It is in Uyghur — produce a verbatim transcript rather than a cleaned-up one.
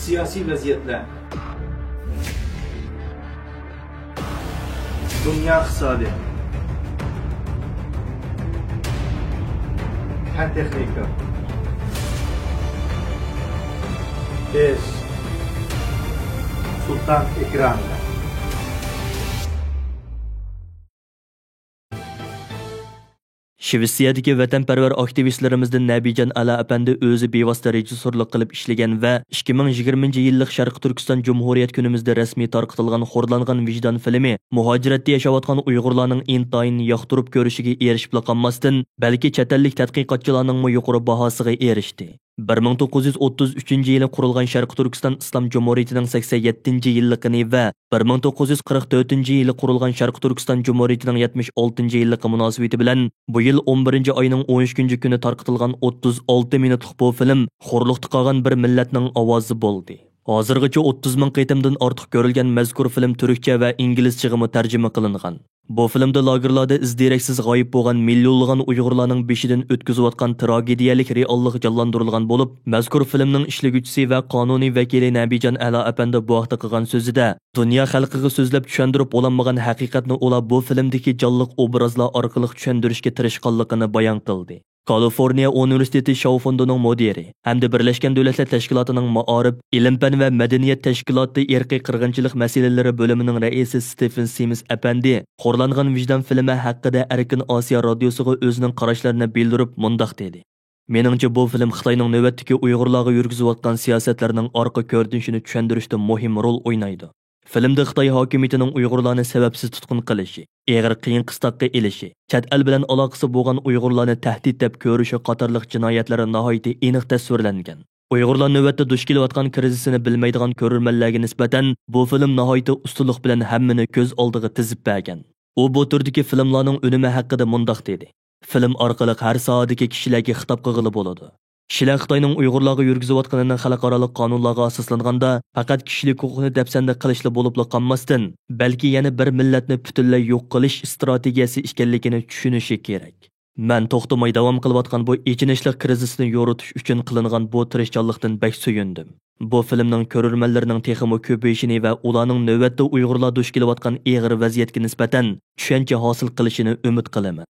سىياسىي ۋەزىيەتلەر. دۇنيا ئىقتىسادى. پەن تېخنىكا. ئىش. سۇلتان ئېكران. شىۋېتسىيەدىكى ۋەتەنپەرۋەر ئاكتىۋىستلىرىمىزدىن نەبىجان ئەلا ئەپەندى ئۆزى بىۋاسىتە رېژىسسورلۇق قىلىپ ئىشلىگەن ۋە ئىككى مىڭ يىگىرمىنچى يىللىق شەرقىي تۈركىستان جۇمھۇرىيەت كۈنىمىزدە رەسمىي تارقىتىلغان خورلانغان ۋىجدان فىلىمى مۇھاجىرەتتە ياشاۋاتقان ئۇيغۇرلارنىڭ ئىنتايىن ياقتۇرۇپ كۆرۈشىگە ئېرىشىپلا قالماستىن، بەلكى چەت ئەللىك تەتقىقاتچىلارنىڭمۇ يۇقىرى باھاسىغا ئېرىشتى. بىر مىڭ توققۇز يۈز ئوتتۇز ئۈچىنچى يىلى قۇرۇلغان شەرقىي تۈركىستان ئىسلام جۇمھۇرىيىتىنىڭ سەكسەن يەتتىنچى يىللىقىنى ۋە بىر مىڭ توققۇز يۈز قىرىق تۆتىنچى يىلى قۇرۇلغان شەرقىي تۈركىستان جۇمھۇرىيىتىنىڭ يەتمىش ئالتىنچى يىللىقى مۇناسىۋىتى بىلەن بۇ يىل ئون بىرىنچى ئاينىڭ ئون ئۈچىنچى كۈنى تارقىتىلغان ئوتتۇز ئالتە مىنۇتلۇق بۇ فىلىم خورلۇقتا قالغان بىر مىللەتنىڭ ئاۋازى بولدى. ھازىرغىچە ئوتتۇز مىڭ قېتىمدىن ئارتۇق كۆرۈلگەن مەزكۇر فىلىم تۈركچە ۋە ئىنگلىزچىغىمۇ تەرجىمە قىلىنغان. بۇ فىلىمدا لاگېرلاردا ئىز-دېرەكسىز غايىب بولغان مىليونلىغان ئۇيغۇرلارنىڭ بېشىدىن ئۆتكۈزۈۋاتقان تراگېدىيەلىك رېئاللىق جانلاندۇرۇلغان بولۇپ، مەزكۇر فىلىمنىڭ ئىشلىگۈچىسى ۋە قانۇنىي ۋەكىلى نەبىجان ئەلا ئەپەندى بۇ ھەقتە قىلغان سۆزىدە، دۇنيا خەلقىگە سۆزلەپ چۈشەندۈرۈپ بولالمىغان ھەقىقەتنى ئۇلار بۇ فىلىمدىكى جانلىق ئوبرازلار ئارقىلىق چۈشەندۈرۈشكە تىرىشقانلىقىنى بايان قىلدى. كالىفورنىيە ئۇنىۋېرسىتېتى شاۋ فوندىنىڭ مۇدىرى ھەمدە بىرلەشكەن دۆلەتلەر تەشكىلاتىنىڭ مائارىپ، ئىلىم-پەن ۋە مەدەنىيەت تەشكىلاتى ئىرقىي قىرغىنچىلىق مەسىلىلىرى بۆلۈمىنىڭ رەئىسى ستېفېن سىمس ئەپەندى خورلانغان ۋىجدان فىلىمى ھەققىدە ئەركىن ئاسىيا رادىيوسىغا ئۆزىنىڭ قاراشلىرىنى بىلدۈرۈپ مۇنداق دېدى: مېنىڭچە، بۇ فىلىم خىتاينىڭ نۆۋەتتىكى ئۇيغۇرلارغا يۈرگۈزۈۋاتقان سىياسەتلىرىنىڭ ئارقا كۆرۈنۈشىنى چۈشەندۈرۈشتە مۇھىم رول ئوينايدۇ. فىلىمدا خىتاي ھاكىمىيىتىنىڭ ئۇيغۇرلارنى سەۋەبسىز تۇتقۇن قىلىشى، ئېغىر قىيىن قىستاققا ئېلىشى، چەت ئەل بىلەن ئالاقىسى بولغان ئۇيغۇرلارنى تەھدىت دەپ كۆرۈشى قاتارلىق جىنايەتلىرى ناھايىتى ئېنىق تەسۋىرلەنگەن. ئۇيغۇرلار نۆۋەتتە دۇچ كېلىۋاتقان كىرىزىسنى بىلمەيدىغان كۆرۈرمەنلەرگە نىسبەتەن بۇ فىلىم ناھايىتى ئۇستىلىق بىلەن ھەممىنى كۆز ئالدىغا تىزىپ بەرگەن. ئۇ بۇ تۈردىكى فىلىملارنىڭ ئۈنۈمى ھەققىدە مۇنداق دېدى: فىلىم ئارقىلىق ھەر ساھەدىكى كىشىلەرگە خىتاب قىلغىلى بولىدۇ. كىشىلەر خىتاينىڭ ئۇيغۇرلارغا يۈرگۈزۈۋاتقىنىنى خەلقئارالىق قانۇنلارغا ئاساسلانغاندا، پەقەت كىشىلىك ھوقۇقنى دەپسەندە قىلىشلا بولۇپلا قالماستىن، بەلكى يەنە بىر مىللەتنى پۈتۈنلەي يوق قىلىش ئىستراتېگىيەسى ئىكەنلىكىنى چۈشىنىشى كېرەك. مەن توختىماي داۋام قىلىۋاتقان بۇ ئېچىنىشلىق كىرىزىسنى يورۇتۇش ئۈچۈن قىلىنغان بۇ تىرىشچانلىقتىن بەك سۆيۈندۈم. بۇ فىلىمنىڭ كۆرۈرمەنلىرىنىڭ تېخىمۇ كۆپىيىشىنى ۋە ئۇلارنىڭ نۆۋەتتە ئۇيغۇرلار دۇچ كېلىۋاتقان ئېغىر ۋەزىيەتكە نىسبەتەن چۈشەنچە ھاسىل قىلىشىنى ئۈمىد قىلىمەن.